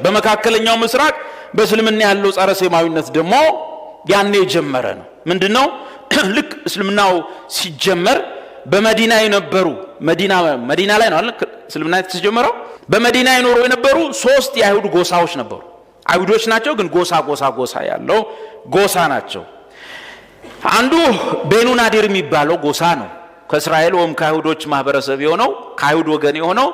በመካከለኛው ምስራቅ በእስልምና ያለው ጸረ ሴማዊነት ደግሞ ያኔ የጀመረ ነው። ምንድነው? ልክ እስልምናው ሲጀመር በመዲና የነበሩ፣ መዲና ላይ ነው አይደል እስልምና የተጀመረው? በመዲና ይኖሩ የነበሩ ሶስት የአይሁድ ጎሳዎች ነበሩ። አይሁዶች ናቸው፣ ግን ጎሳ ጎሳ ጎሳ ያለው ጎሳ ናቸው። አንዱ ቤኑ ናዲር የሚባለው ጎሳ ነው። ከእስራኤል ወይም ከአይሁዶች ማህበረሰብ የሆነው፣ ከአይሁድ ወገን የሆነው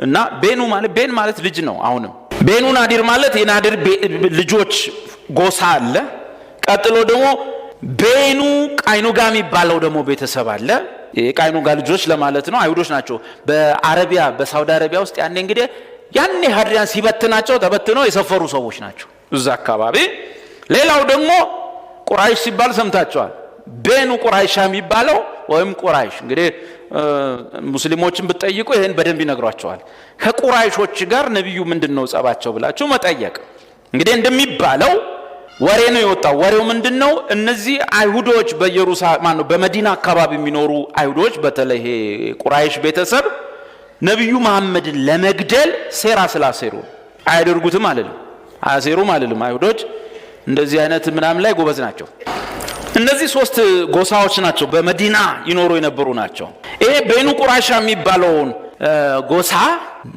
እና ቤኑ ማለት፣ ቤን ማለት ልጅ ነው። አሁንም ቤኑ ናዲር ማለት የናዲር ልጆች ጎሳ አለ። ቀጥሎ ደግሞ ቤኑ ቃይኑጋ የሚባለው ደግሞ ቤተሰብ አለ። የቃይኑጋ ልጆች ለማለት ነው። አይሁዶች ናቸው። በአረቢያ፣ በሳውዲ አረቢያ ውስጥ ያኔ እንግዲህ ያኔ ሀድሪያን ሲበትናቸው ተበትነው የሰፈሩ ሰዎች ናቸው እዛ አካባቢ። ሌላው ደግሞ ቁራይሽ ሲባል ሰምታችኋል። ቤኑ ቁራይሻ የሚባለው ወይም ቁራይሽ፣ እንግዲህ ሙስሊሞችን ብትጠይቁ ይህን በደንብ ይነግሯቸዋል። ከቁራይሾች ጋር ነቢዩ ምንድን ነው ጸባቸው ብላችሁ መጠየቅ። እንግዲህ እንደሚባለው ወሬ ነው የወጣው። ወሬው ምንድን ነው? እነዚህ አይሁዶች በኢየሩሳሌም ማነው በመዲና አካባቢ የሚኖሩ አይሁዶች፣ በተለይ ይሄ ቁራይሽ ቤተሰብ ነቢዩ መሐመድን ለመግደል ሴራ ስላሴሩ። አያደርጉትም አልልም፣ አያሴሩም አልልም። አይሁዶች እንደዚህ አይነት ምናምን ላይ ጎበዝ ናቸው። እነዚህ ሶስት ጎሳዎች ናቸው በመዲና ይኖሩ የነበሩ ናቸው። ይሄ ቤኑ ቁራሻ የሚባለውን ጎሳ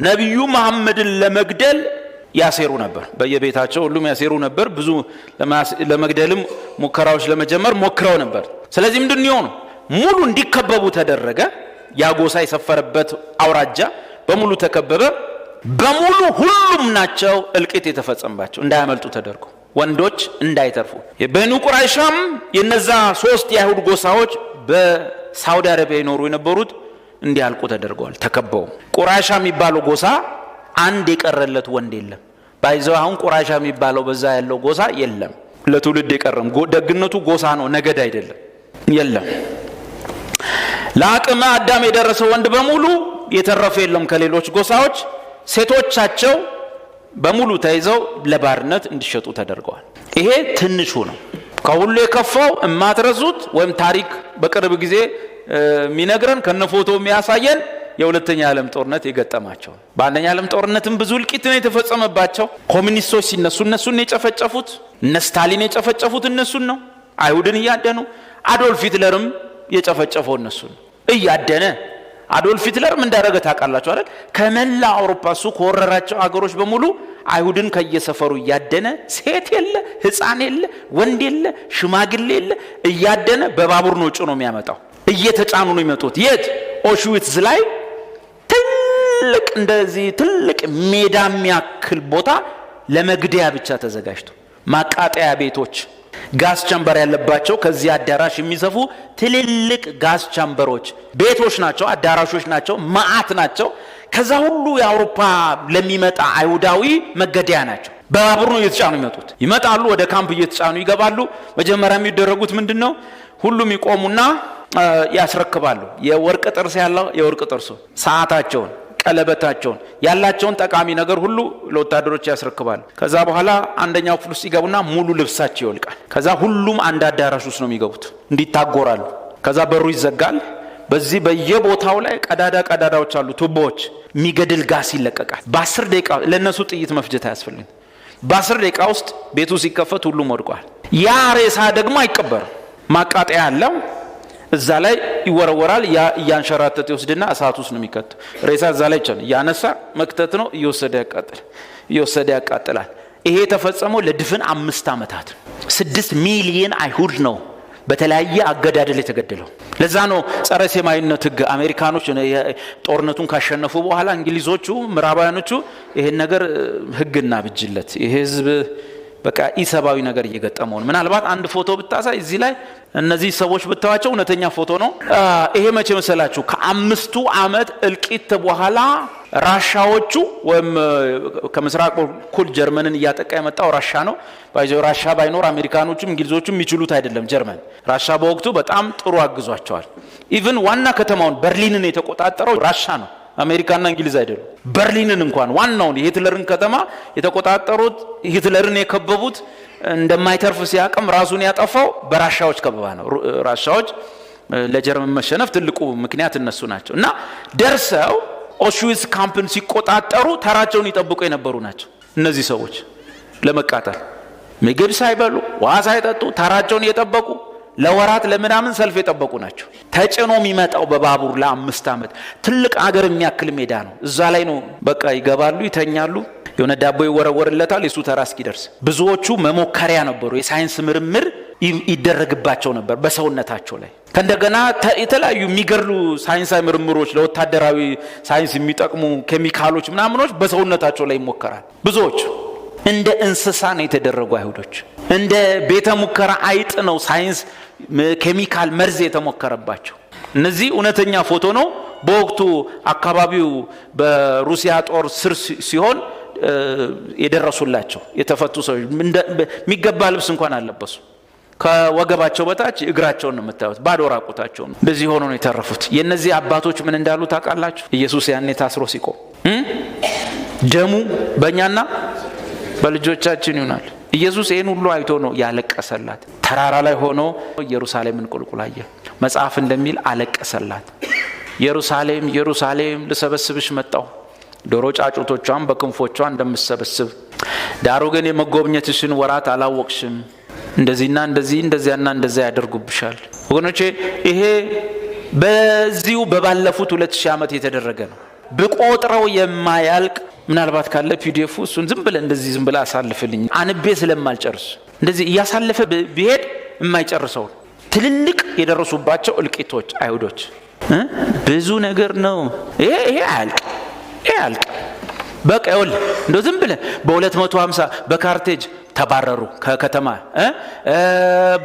ነቢዩ መሐመድን ለመግደል ያሴሩ ነበር። በየቤታቸው ሁሉም ያሴሩ ነበር። ብዙ ለመግደልም ሙከራዎች ለመጀመር ሞክረው ነበር። ስለዚህ ምንድን የሆኑ ሙሉ እንዲከበቡ ተደረገ። ያ ጎሳ የሰፈረበት አውራጃ በሙሉ ተከበበ። በሙሉ ሁሉም ናቸው እልቂት የተፈጸመባቸው፣ እንዳያመልጡ ተደርጎ፣ ወንዶች እንዳይተርፉ። የበኑ ቁራይሻም የነዛ ሶስት የአይሁድ ጎሳዎች በሳውዲ አረቢያ ይኖሩ የነበሩት እንዲያልቁ ተደርገዋል። ተከበው ቁራይሻ የሚባለው ጎሳ አንድ የቀረለት ወንድ የለም። By the way አሁን ቁራይሻ የሚባለው በዛ ያለው ጎሳ የለም። ለትውልድ የቀረም ደግነቱ ጎሳ ነው፣ ነገድ አይደለም። የለም። ለአቅመ አዳም የደረሰ ወንድ በሙሉ የተረፈ የለም። ከሌሎች ጎሳዎች ሴቶቻቸው በሙሉ ተይዘው ለባርነት እንዲሸጡ ተደርገዋል። ይሄ ትንሹ ነው። ከሁሉ የከፋው የማትረሱት ወይም ታሪክ በቅርብ ጊዜ የሚነግረን ከነፎቶ የሚያሳየን የሁለተኛ ዓለም ጦርነት የገጠማቸው። በአንደኛ ዓለም ጦርነትም ብዙ እልቂት ነው የተፈጸመባቸው። ኮሚኒስቶች ሲነሱ እነሱን የጨፈጨፉት፣ እነ ስታሊን የጨፈጨፉት እነሱን ነው፣ አይሁድን እያደኑ። አዶልፍ ሂትለርም የጨፈጨፈው እነሱን እያደነ። አዶልፍ ሂትለር ምን እንዳደረገ ታውቃላችሁ አይደል? ከመላ አውሮፓ እሱ ከወረራቸው አገሮች በሙሉ አይሁድን ከየሰፈሩ እያደነ፣ ሴት የለ፣ ሕፃን የለ፣ ወንድ የለ፣ ሽማግሌ የለ፣ እያደነ በባቡር ነው ጭኖ የሚያመጣው። እየተጫኑ ነው የሚመጡት። የት? ኦሽዊትዝ ላይ ትልቅ እንደዚህ ትልቅ ሜዳ የሚያክል ቦታ ለመግደያ ብቻ ተዘጋጅቶ፣ ማቃጠያ ቤቶች፣ gas chamber ያለባቸው፣ ከዚህ አዳራሽ የሚሰፉ ትልልቅ gas chamber ኦች ቤቶች ናቸው፣ አዳራሾች ናቸው፣ መዓት ናቸው። ከዛ ሁሉ የአውሮፓ ለሚመጣ አይሁዳዊ መገደያ ናቸው። በባቡር ነው እየተጫኑ ይመጡት። ይመጣሉ፣ ወደ ካምፕ እየተጫኑ ይገባሉ። መጀመሪያ የሚደረጉት ምንድን ነው? ሁሉም ይቆሙና ያስረክባሉ። የወርቅ ጥርስ ያለው የወርቅ ጥርሱ፣ ሰዓታቸውን፣ ቀለበታቸውን፣ ያላቸውን ጠቃሚ ነገር ሁሉ ለወታደሮች ያስረክባሉ። ከዛ በኋላ አንደኛው ክፍል ውስጥ ይገቡና ሙሉ ልብሳቸው ይወልቃል። ከዛ ሁሉም አንድ አዳራሽ ውስጥ ነው የሚገቡት፣ እንዲታጎራሉ። ከዛ በሩ ይዘጋል። በዚህ በየቦታው ላይ ቀዳዳ ቀዳዳዎች አሉ፣ ቱቦዎች፣ የሚገድል ጋስ ይለቀቃል። በ10 ደቂቃ፣ ለእነሱ ጥይት መፍጀት አያስፈልግም። በ10 ደቂቃ ውስጥ ቤቱ ሲከፈት ሁሉም ወድቋል። ያ ሬሳ ደግሞ አይቀበርም። ማቃጠያ አለው፣ እዛ ላይ ይወረወራል። ያ እያንሸራተተ ይወስድና እሳት ውስጥ ነው የሚከተው። ሬሳ እዛ ላይ ይቻላል እያነሳ መክተት ነው፣ እየወሰደ ያቃጥል፣ እየወሰደ ያቃጥላል። ይሄ የተፈጸመው ለድፍን 5 ዓመታት 6 ሚሊየን አይሁድ ነው በተለያየ አገዳደል የተገደለው። ለዛ ነው ጸረ ሴማዊነት ህግ አሜሪካኖች ጦርነቱን ካሸነፉ በኋላ እንግሊዞቹ፣ ምዕራባውያኖቹ ይሄን ነገር ህግ እናብጅለት፣ ይሄ ህዝብ በቃ ኢሰብአዊ ነገር እየገጠመው ነው። ምናልባት አንድ ፎቶ ብታሳይ እዚህ ላይ እነዚህ ሰዎች ብታዋቸው እውነተኛ ፎቶ ነው። ይሄ መቼ መሰላችሁ? ከ5ቱ ዓመት እልቂት በኋላ ራሻዎቹ ወይም ከምስራቅ በኩል ጀርመንን እያጠቃ የመጣው ራሻ ነው። By the way ራሻ ባይኖር አሜሪካኖቹም እንግሊዞቹም የሚችሉት አይደለም። ጀርመን ራሻ በወቅቱ በጣም ጥሩ አግዟቸዋል። Even ዋና ከተማውን በርሊንን የተቆጣጠረው ራሻ ነው። አሜሪካና እንግሊዝ አይደሉም። በርሊንን እንኳን ዋናውን የሂትለርን ከተማ የተቆጣጠሩት፣ ሂትለርን የከበቡት፣ እንደማይተርፍ ሲያቅም ራሱን ያጠፋው በራሻዎች ከበባ ነው። ራሻዎች ለጀርመን መሸነፍ ትልቁ ምክንያት እነሱ ናቸው እና ደርሰው ኦሽዊትዝ ካምፕን ሲቆጣጠሩ ተራቸውን ይጠብቁ የነበሩ ናቸው። እነዚህ ሰዎች ለመቃጠል ምግብ ሳይበሉ ውሃ ሳይጠጡ ተራቸውን እየጠበቁ ለወራት ለምናምን ሰልፍ የጠበቁ ናቸው። ተጭኖ የሚመጣው በባቡር ለ5 ዓመት ትልቅ አገር የሚያክል ሜዳ ነው። እዛ ላይ ነው በቃ ይገባሉ፣ ይተኛሉ። የሆነ ዳቦ ይወረወርለታል የሱ ተራ እስኪደርስ። ብዙዎቹ መሞከሪያ ነበሩ። የሳይንስ ምርምር ይደረግባቸው ነበር በሰውነታቸው ላይ። ከእንደገና የተለያዩ የሚገድሉ ሳይንሳዊ ምርምሮች፣ ለወታደራዊ ሳይንስ የሚጠቅሙ ኬሚካሎች ምናምኖች በሰውነታቸው ላይ ይሞከራል። ብዙዎች እንደ እንስሳ ነው የተደረጉ። አይሁዶች እንደ ቤተ ሙከራ አይጥ ነው ሳይንስ ኬሚካል መርዝ የተሞከረባቸው። እነዚህ እውነተኛ ፎቶ ነው። በወቅቱ አካባቢው በሩሲያ ጦር ስር ሲሆን የደረሱላቸው የተፈቱ ሰዎች የሚገባ ልብስ እንኳን አልለበሱ። ከወገባቸው በታች እግራቸውን ነው የምታዩት፣ ባዶ ራቁታቸውን። እንደዚህ ሆኖ ነው የተረፉት። የእነዚህ አባቶች ምን እንዳሉ ታውቃላችሁ? ኢየሱስ ያኔ ታስሮ ሲቆም ደሙ በእኛና በልጆቻችን ይሆናል። ኢየሱስ ይህን ሁሉ አይቶ ነው ያለቀሰላት። ተራራ ላይ ሆኖ ኢየሩሳሌምን ቁልቁል አየ። መጽሐፍ እንደሚል አለቀሰላት። ኢየሩሳሌም ኢየሩሳሌም፣ ልሰበስብሽ መጣሁ፣ ዶሮ ጫጩቶቿን በክንፎቿ እንደምትሰበስብ፣ ዳሩ ግን የመጎብኘትሽን ወራት አላወቅሽም። እንደዚህና እንደዚህ፣ እንደዚያና እንደዚያ ያደርጉብሻል። ወገኖቼ፣ ይሄ በዚሁ በባለፉት 2000 ዓመት የተደረገ ነው። ብቆጥረው የማያልቅ፣ ምናልባት ካለ PDF ኡ እሱን ዝም ብለህ እንደዚህ ዝም ብለህ አሳልፍልኝ፣ አንብቤ ስለማልጨርስ እንደዚህ እያሳለፈ ቢሄድ የማይጨርሰው ትልልቅ የደረሱባቸው እልቂቶች አይሁዶች ብዙ ነገር ነው። ይሄ አያልቅ፣ ይሄ አያልቅ። በቃ ይኸውልህ እንደው ዝም ብለህ በ250 በካርቴጅ ተባረሩ ከከተማ፣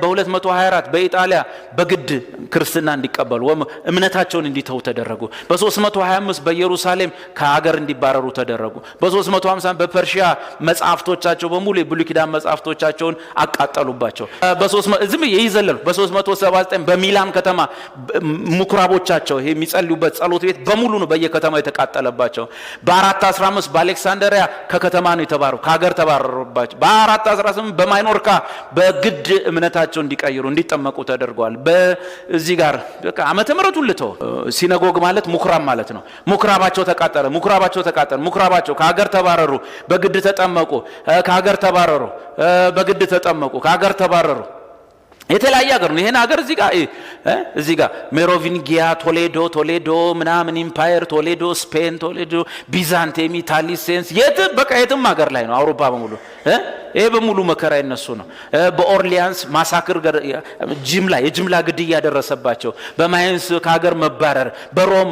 በ224 በኢጣሊያ በግድ ክርስትና እንዲቀበሉ ወይም እምነታቸውን እንዲተዉ ተደረጉ። በ325 በኢየሩሳሌም ከሀገር እንዲባረሩ ተደረጉ። በ350 በፐርሺያ መጽሐፍቶቻቸው በሙሉ የብሉይ ኪዳን መጽሐፍቶቻቸውን አቃጠሉባቸው። ዝም ይዘለሉ። በ379 በሚላን ከተማ ምኩራቦቻቸው፣ ይሄ የሚጸልዩበት ጸሎት ቤት በሙሉ ነው በየከተማው የተቃጠለባቸው። በ415 በአሌክሳንደሪያ ከከተማ ነው የተባረሩ፣ ከሀገር ተባረሩባቸው። በ418 በማይኖርካ በግድ እምነታቸው እንዲቀይሩ እንዲጠመቁ ተደርገዋል። በዚህ ጋር በቃ ዓመተ ምሕረቱን ልተው። Synagogue ማለት ምኩራብ ማለት ነው። ምኩራባቸው ተቃጠለ፣ ምኩራባቸው ተቃጠለ፣ ምኩራባቸው፣ ከሀገር ተባረሩ፣ በግድ ተጠመቁ፣ ከሀገር ተባረሩ፣ በግድ ተጠመቁ፣ ከሀገር ተባረሩ። የተለያየ ሀገር ነው። ይሄን ሀገር እዚህ ጋር ሜሮቪንጊያ፣ ቶሌዶ፣ ቶሌዶ ምናምን empire፣ ቶሌዶ ስፔን፣ ቶሌዶ ቢዛንቴም፣ ኢታሊ ሴንስ የት በቃ የትም ሀገር ላይ ነው፣ አውሮፓ በሙሉ። ይሄ በሙሉ መከራ የነሱ ነው። በኦርሊያንስ massacre፣ ጅምላ የጅምላ ግድያ ደረሰባቸው። በማይንስ ከሀገር መባረር፣ በሮም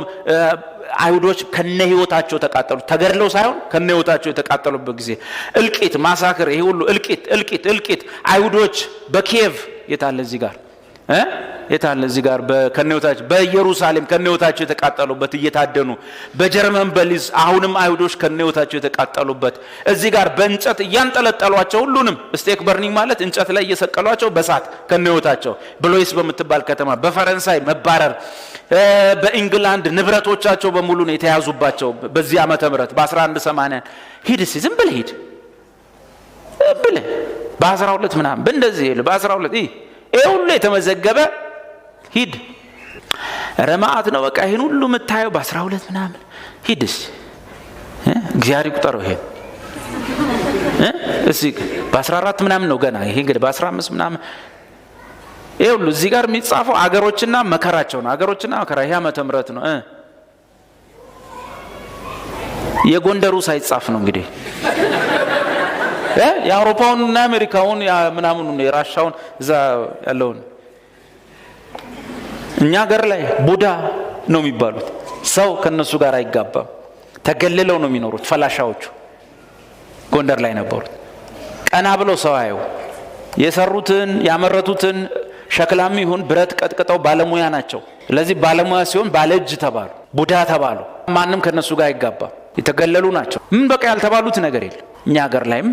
አይሁዶች ከነ ህይወታቸው ተቃጠሉ። ተገድለው ሳይሆን ከነ ህይወታቸው የተቃጠሉበት ጊዜ እልቂት፣ massacre፣ ይሄ ሁሉ እልቂት፣ እልቂት፣ እልቂት። አይሁዶች በኪየቭ የታለ እዚህ ጋር፣ የታለ እዚህ ጋር ከነ ህይወታቸው፣ በኢየሩሳሌም ከነ ህይወታቸው የተቃጠሉበት እየታደኑ፣ በጀርመን በሊዝ አሁንም አይሁዶች ከነ ህይወታቸው የተቃጠሉበት፣ እዚህ ጋር በእንጨት እያንጠለጠሏቸው ሁሉንም፣ stake burning ማለት እንጨት ላይ እየሰቀሏቸው በሳት ከነ ህይወታቸው፣ ብሎይስ በምትባል ከተማ፣ በፈረንሳይ መባረር፣ በኢንግላንድ ንብረቶቻቸው በሙሉ ነው የተያዙባቸው። በዚህ ዓመተ ምህረት በ1180 ሂድ እስኪ፣ ዝም ብለህ ሂድ ብለህ በ12 ምናምን በእንደዚህ በ12 ይሄ ሁሉ የተመዘገበ ሂድ። ረማአት ነው። በቃ ይህን ሁሉ የምታየው በ12 ምናምን ሂድ እስኪ፣ እግዚአብሔር ይቁጠረው። ይሄን እስኪ በ14 ምናምን ነው ገና፣ ይሄ እንግዲህ በ15 ምናምን ይሄ ሁሉ እዚህ ጋር የሚጻፈው አገሮችና መከራቸው ነው። አገሮችና መከራ ይሄ ዓመተ ምህረት ነው። የጎንደሩ ሳይጻፍ ነው እንግዲህ፣ የአውሮፓውን እና የአሜሪካውን ምናምኑ የራሻውን እዛ ያለውን። እኛ ሀገር ላይ ቡዳ ነው የሚባሉት። ሰው ከነሱ ጋር አይጋባም። ተገልለው ነው የሚኖሩት። ፈላሻዎቹ ጎንደር ላይ ነበሩት። ቀና ብለው ሰው አየው። የሰሩትን ያመረቱትን ሸክላም ይሁን ብረት ቀጥቅጠው ባለሙያ ናቸው። ስለዚህ ባለሙያ ሲሆን ባለ እጅ ተባሉ፣ ቡዳ ተባሉ። ማንም ከነሱ ጋር አይጋባም። የተገለሉ ናቸው። ምን በቃ ያልተባሉት ነገር የለም። እኛ ሀገር ላይም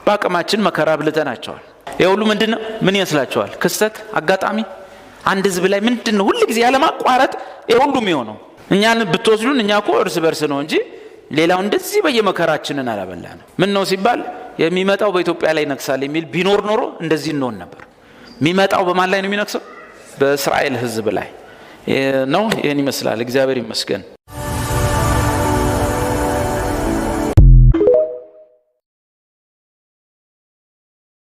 በአቅማችን መከራ አብልተናቸዋል። ይህ ሁሉ ምንድን ነው? ምን ይመስላችኋል? ክስተት፣ አጋጣሚ? አንድ ህዝብ ላይ ምንድን ነው ሁል ጊዜ ያለማቋረጥ ይህ ሁሉ የሚሆነው? እኛን ብትወስዱን እኛ እኮ እርስ በርስ ነው እንጂ ሌላው እንደዚህ በየመከራችንን አላበላንም። ምን ነው ሲባል የሚመጣው በኢትዮጵያ ላይ ይነግሳል የሚል ቢኖር ኖሮ እንደዚህ እንሆን ነበር። የሚመጣው በማን ላይ ነው የሚነግሰው? በእስራኤል ህዝብ ላይ ነው። ይህን ይመስላል። እግዚአብሔር ይመስገን።